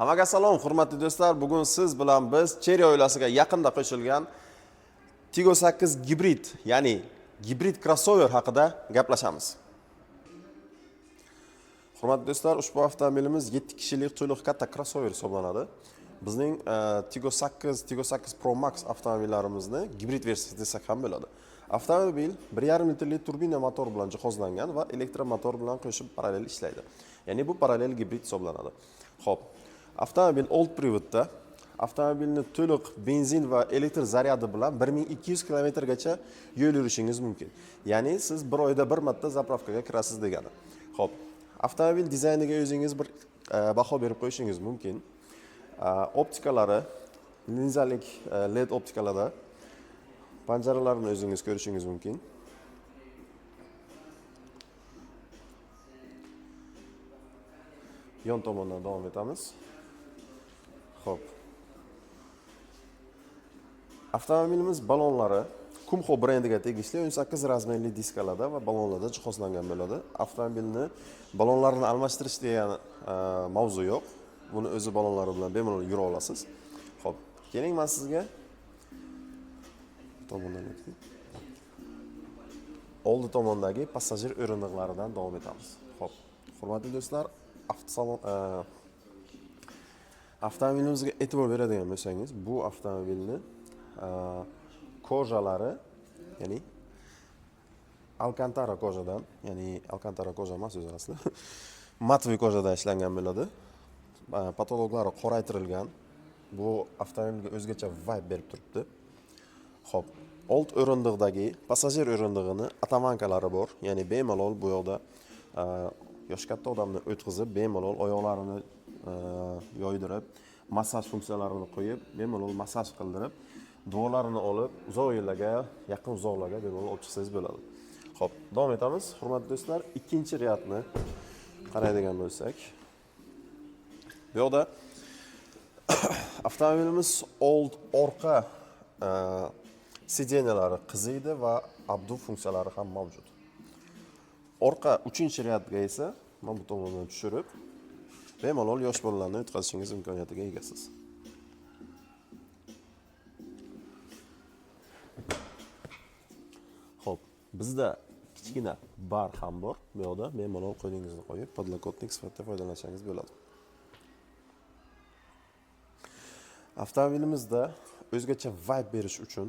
Hammaga salom, hurmatli do'stlar. Bugun siz bilan biz Chery oilasiga yaqinda qo'shilgan Tiggo 8 gibrid, ya'ni gibrid crossover haqida gaplashamiz. Hurmatli do'stlar, ushbu avtomobilimiz 7 kishilik to'liq katta crossover hisoblanadi. Bizning Tiggo 8, Tiggo 8 Pro Max avtomobillarimizni gibrid versiyasi desak ham bo'ladi. Avtomobil 1,5 litrli turbina motor bilan jihozlangan va elektromotor bilan qo'shib parallel ishlaydi. Ya'ni bu parallel gibrid hisoblanadi. Xo'p, avtomobil old privodda. Avtomobilni to'liq benzin va elektr zaryadi bilan 1200 kilometrgacha yo'l yurishingiz mumkin. Ya'ni siz bir oyda bir marta zapravkaga kirasiz degani. Xo'p, avtomobil dizayniga o'zingiz bir baho berib qo'yishingiz mumkin. Optikalari linzalik LED optikalarda, panjaralarini o'zingiz ko'rishingiz mumkin. Yon tomondan davom etamiz. Xo'p. Avtomobilimiz balonlari Kumho brendiga tegishli 18 razmerli diskalarda va balonlarda jihozlangan bo'ladi. Avtomobilni balonlarini almashtirish degan mavzu yo'q. Buni o'zi balonlari bilan bemalol yura olasiz. Xo'p, keling, men sizga tomondan o'tib, oldi tomondagi passajir o'rindiqlaridan davom etamiz. Xo'p, hurmatli do'stlar, avtosalon avtomobilimizga e'tibor beradigan bo'lsangiz, bu avtomobilni кожа lari, ya'ni alkantara кожа dan, ya'ni alkantara кожа emas o'zi asli, матовый кожа dan ishlangan bo'ladi. Потолок lari qoraytirilgan. Bu avtomobilga o'zgacha vibe berib turibdi. Xo'p, old o'rindiqdagi passajir o'rindig'ini оттоманка lari bor, ya'ni bemalol bu yoqda yoshi katta odamni o'tqizib, bemalol oyoqlarini yoydirib, massaj funksiyalarini qo'yib, bemalol massaj qildirib, duolarini olib, uzoq yo'llarga, yaqin uzoqlarga bemalol olib chiqsangiz bo'ladi. Xo'p, davom etamiz. Hurmatli do'stlar, ikkinchi ряд ni qaraydigan bo'lsak, bu yoqda avtomobilimiz old orqa сиденья lari qiziydi va обдув funksiyalari ham mavjud. Orqa uchinchi ряд ga esa mana bu tomondan tushirib, bemalol yosh bolalarni o'tkazishingiz imkoniyatiga egasiz. Xo'p, bizda kichkina bar ham bor. Bu yoqda bemalol qo'lingizni qo'yib, подлокотник sifatida foydalansangиz bo'ladi. Avtomobilimizda o'zgacha vibe berish uchun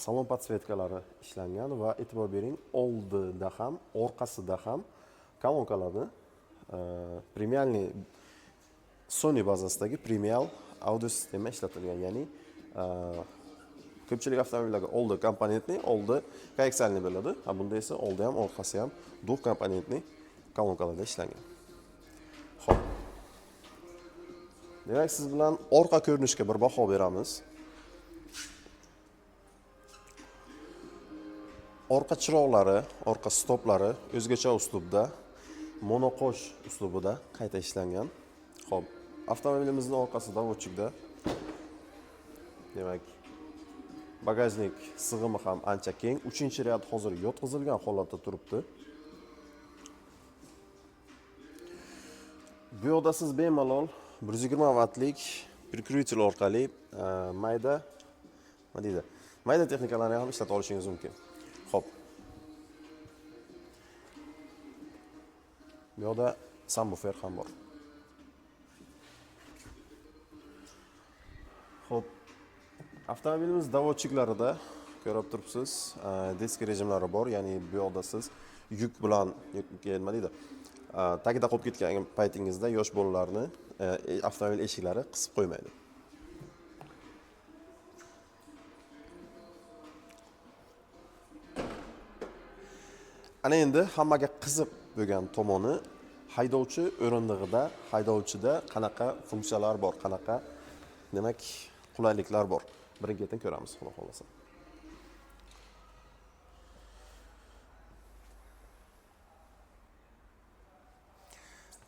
salon подсветка lari ishlangan va e'tibor bering, oldida ham, orqasida ham kolonkalarni премиальный Sony bazasidagi premial audio sistema ishlatilgan. Ya'ni ko'pchilik avtomobillarga oldi компонентный, oldi коаксиальный bo'ladi. Ha, bunda esa oldi ham, orqasi ham двухкомпонентный kolonkalarda ishlangan. Xo'p. Demak, siz bilan orqa ko'rinishga bir baho beramiz. Orqa chiroqlari, orqa stoplari o'zgacha uslubda, monoqosh uslubida qayta ishlangan. Xo'p, avtomobilimizning orqasi доводчик da. Demak, bagajnik sig'imi ham ancha keng. Uchinchi ряд hozir yotqizilgan holatda turibdi. Bu yoqda siz bemalol 120 vattlik прикуриватель orqali mayda, nima deydi, mayda texnikalarni ham ishlata olishingiz mumkin. Xo'p. Bu yoqda subwoofer ham bor. Xo'p, avtomobilimiz доводчик larida ko'rib turibsiz, детский rejimlari bor, ya'ni bu yoqda siz yuk bilan yoki nima deydi, tagida qolib ketgan paytingizda yosh bolalarni avtomobil eshiklari qisib qo'ymaydi. Ana endi hammaga qiziq bo'lgan tomoni, haydovchi o'rindig'ida, haydovchida qanaqa funksiyalar bor, qanaqa, demak, qulayliklar bor. Birin ketin ko'ramiz, xudo xohlasa.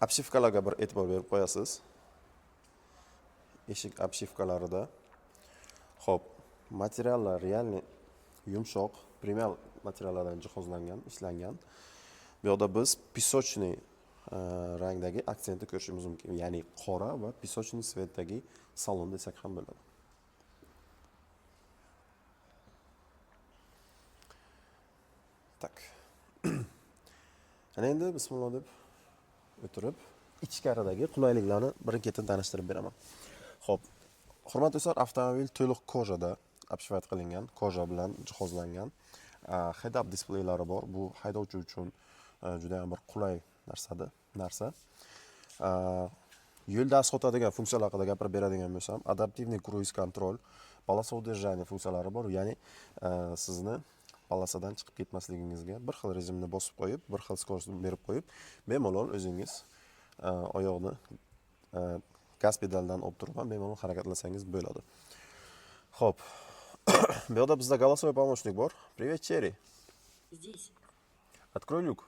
Обшивка larga bir e'tibor berib qo'yasiz. Eshik обшивка larida. Xo'p, materiallar реальный yumshoq, premial materiallardan jihozlangan, ishlangan. Bu yoqda biz песочный rangdagi aksentni ko'rishimiz mumkin. Ya'ni qora va песочный цвет dagi salon desak ham bo'ladi. Так. Ana endi bismillah deb o'tirib, ichkaridagi qulayliklarni birin-ketin tanishtirib beraman. Xo'p, hurmatli do'stlar, avtomobil to'liq кожа da обшивать qilingan, кожа bilan jihozlangan. Head-up displeylari bor. Bu haydovchi uchun juda ham bir qulay narsa. Yo'lda asqotadigan funksiyalar haqida gapirib beradigan bo'lsam, адаптивный круиз-контроль, полоса удержания funksiyalari bor. Ya'ni sizni полоса dan chiqib ketmasligingizga bir xil rejimni bosib qo'yib, bir xil скорость berib qo'yib, bemalol o'zingiz oyoqni gaz pedalidan olib turib ham bemalol harakatlansangiz bo'ladi. Xo'p. Bu yoqda bizda голосовой помощник bor. Привет, Черри. Здесь. Открой люк.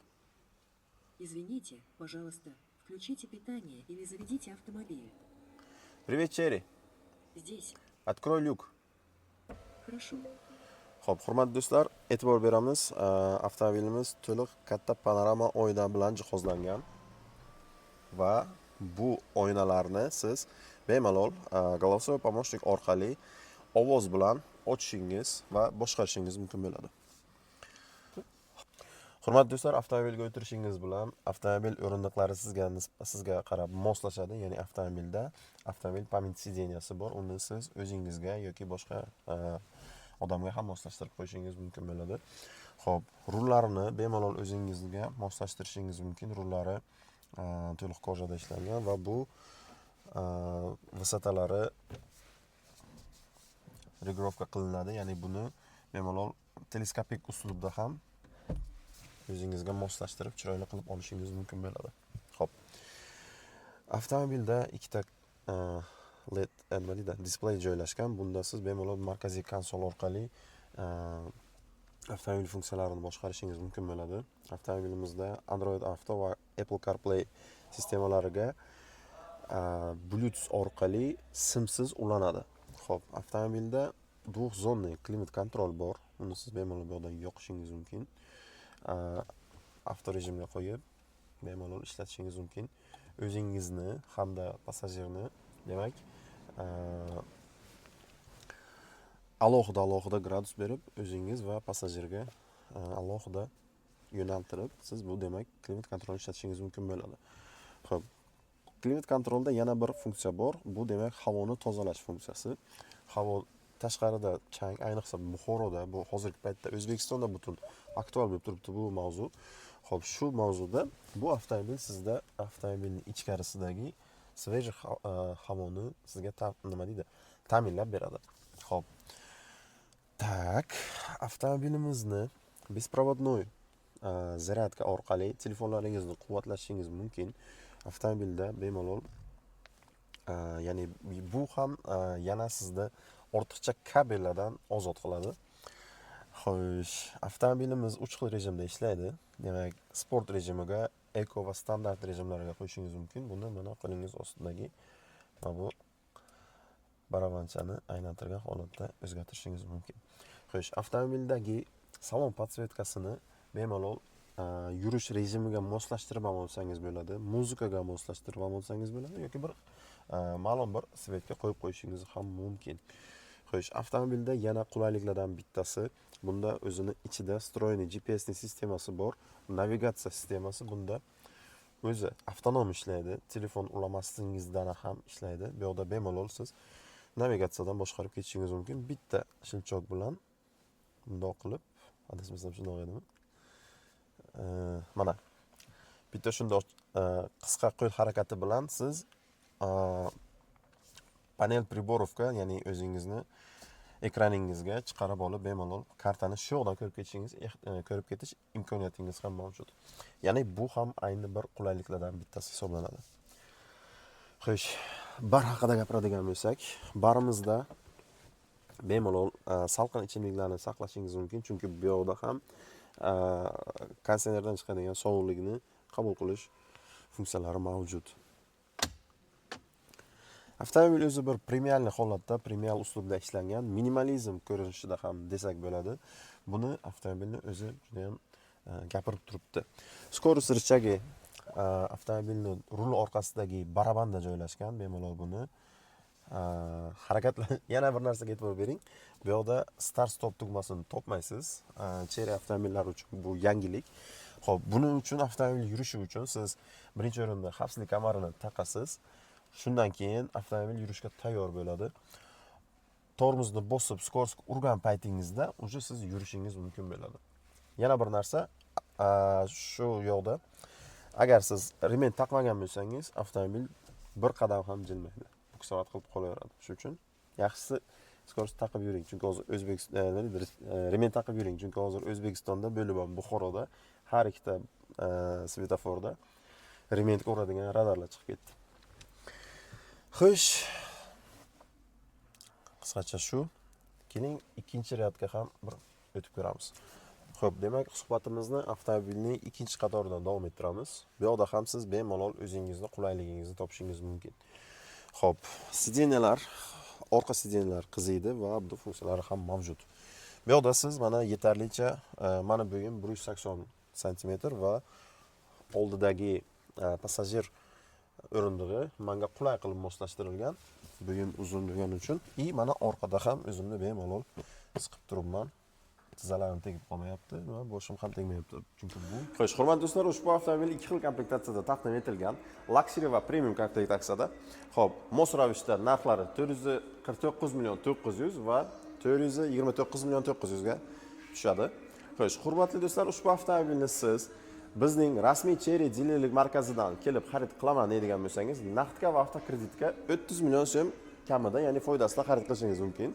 Извините, пожалуйста, включите питание или заведите автомобиль. Привет, Черри. Здесь. Открой люк. Хорошо. Xo'p, hurmatli do'stlar, e'tibor beramiz. Avtomobilimiz to'liq katta panorama oyna bilan jihozlangan va bu oynalarni siz bemalol голосовой помощник orqali ovoz bilan ochishingiz va boshqarishingiz mumkin bo'ladi. Hurmatli do'stlar, avtomobilga o'tirishingiz bilan avtomobil o'rindiqlari sizga qarab moslashadi. Ya'ni avtomobilda avtomobil память сиденья si bor. Uni siz o'zingizga yoki boshqa odamga ham moslashtirib qo'yishingiz mumkin bo'ladi. Xo'p, rullarini bemalol o'zingizga moslashtirishingiz mumkin. Rullari to'liq кожа da ishlangan va bu высота lari регулировка qilinadi. Ya'ni buni bemalol teleskopik uslubda ham o'zingizga moslashtirib, chiroyli qilib olishingiz mumkin bo'ladi. Xo'p. Avtomobilda ikkita LED, nima deydi, displey joylashgan. Bunda siz bemalol markaziy konsol orqali avtomobil funksiyalarini boshqarishingiz mumkin bo'ladi. Avtomobilimizda Android Auto va Apple CarPlay sistemalariga Bluetooth orqali simsiz ulanadi. Xo'p, avtomobilda двухзонный климат-контроль bor. Uni siz bemalol bu yoqdan yoqishingiz mumkin. Avto rejimga qo'yib, bemalol ishlatishingiz mumkin. O'zingizni hamda passajirni, demak, alohida alohida gradus berib, o'zingiz va passajirga alohida yo'naltirib, siz bu, demak, климат-контроль ishlatishingiz mumkin bo'ladi. Xo'p, климат-контроль da yana bir funksiya bor. Bu, demak, havoni tozalash funksiyasi. Havo tashqarida chang, ayniqsa Buxoroda, bu hozirgi paytda O'zbekistonda butun aktual bo'lib turibdi bu mavzu. Xo'p, shu mavzuda bu avtomobil sizda avtomobilning ichkarisidagi свежий havoni sizga nima deydi, ta'minlab beradi. Xo'p. Так, avtomobilimizni беспроводной зарядка orqali telefonlaringizni quvvatlashingiz mumkin. Avtomobilda bemalol, ya'ni bu ham yana sizni ortiqcha kabellardan ozod qiladi. Xo'sh, avtomobilimiz 3 xil rejimda ishlaydi. Demak, sport rejimiga, eko va standart rejimlarga qo'yishingiz mumkin. Buni mana qo'lingiz ostidagi mana bu baravanchani aylantirgan holatda o'zgartirishingiz mumkin. Xo'sh, avtomobildagi salon подсветка sini bemalol yurish rejimiga moslashtirib ham olsangiz bo'ladi, muzikaga moslashtirib ham olsangiz bo'ladi yoki bir ma'lum bir свет ga qo'yib qo'yishingiz ham mumkin. Xo'sh, avtomobilda yana qulayliklardan bittasi, bunda o'zini ichida встроенный GPS sistemasi bor, navigatsiya sistemasi bunda o'zi avtonom ishlaydi, telefon ulamasligingizdan ham ishlaydi. Bu yoqda bemalol siz navigatsiyadan boshqarib ketishingiz mumkin. Bitta щелчок bilan bundoq qilib, adashmasam shundoq edimi? Mana bitta shundoq qisqa qo'l harakati bilan siz панель приборов ga, ya'ni o'zingizni ekraningizga chiqarib olib, bemalol kartani shu yoqdan ko'rib ketish imkoniyatingiz ham mavjud. Ya'ni bu ham ayni bir qulayliklardan bittasi hisoblanadi. Xo'sh, bar haqida gapiradigan bo'lsak, barimizda bemalol salqin ichimliklarni saqlashingiz mumkin, chunki bu yoqda ham konditsionerdan chiqadigan sovuqlikni qabul qilish funksiyalari mavjud. Avtomobil o'zi bir премиальный holatda, premial uslubda ishlangan, minimalizm ko'rinishida ham desak bo'ladi. Buni avtomobilni o'zi juda ham gapirib turibdi. Скорость рычаги Avtomobilni rul orqasidagi barabanda joylashgan. Bemalol buni harakatlan. Yana bir narsaga e'tibor bering: bu yoqda start stop tugmasini topmaysiz. Chery avtomobillari uchun bu yangilik. Ho'p, buning uchun, avtomobil yurishi uchun siz birinchi o'rinda xavfsizlik kamarini taqasiz, shundan keyin avtomobil yurishga tayyor bo'ladi. Tormozni bosib, скорость urgan paytingizda уже siz yurishingiz mumkin bo'ladi. Yana bir narsa, shu yoqda agar siz ремень taqmagan bo'lsangiz, avtomobil bir qadam ham jilmaydi, буксовать qilib qolaveradi. Shuning uchun yaxshisi скорость taqib yuring, chunki hozir O'zbekiston, nima deydi, ремень taqib yuring, chunki hozir O'zbekistonda, bo'lib ham Buxoroda har ikkita svetoforda ремень ko'radigan radarlar chiqib ketdi. Xo'sh, qisqacha shu. Keling, ikkinchi ряд ga ham bir o'tib ko'ramiz. Ho'p, demak, suhbatimizni avtomobilning ikkinchi qatoridan davom ettiramiz. Bu yoqda ham siz bemalol o'zingizni qulayligingizni topishingiz mumkin. Ho'p, сиденья lar, orqa сиденья lar qiziydi va bu funksiyalari ham mavjud. Bu yoqda siz mana yetarlicha, mani bo'yim 180 santimetr va oldidagi passajir o'rindig'i manga qulay qilib moslashtirilgan, bo'yim uzun bo'lgani uchun. И mana orqada ham o'zimni bemalol siqib turibman, tizzalarim tegib qolmayapti va boshim ham tegmayapti, chunki bu. Xo'sh, hurmatli do'stlar, ushbu avtomobil ikki xil komplektatsiyada taqdim etilgan: luxury va premium komplektatsiyada. Ho'p, mos ravishda narxlari 449 million 900 va 429 million 900 ga tushadi. Xo'sh, hurmatli do'stlar, ushbu avtomobilni siz bizning rasmiy Chery dilerlik markazidan kelib xarid qilaman deydigan bo'lsangiz, naqdga va avtokreditga 30 million so'm kamida, ya'ni foydasida xarid qilishingiz mumkin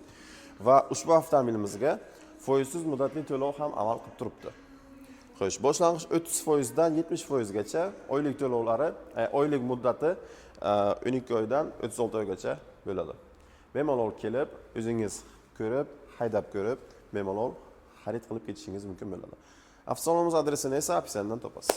va ushbu avtomobilimizga foizsiz muddatli to'lov ham amal qilib turibdi. Xo'sh, boshlang'ich 30%dan 70%gacha oylik to'lovlari, oylik muddati 12 oydan 36 oygacha bo'ladi. Bemalol kelib, o'zingiz ko'rib, haydab ko'rib, bemalol xarid qilib ketishingiz mumkin bo'ladi. Avtosalonimiz adresini esa описание dan topasiz.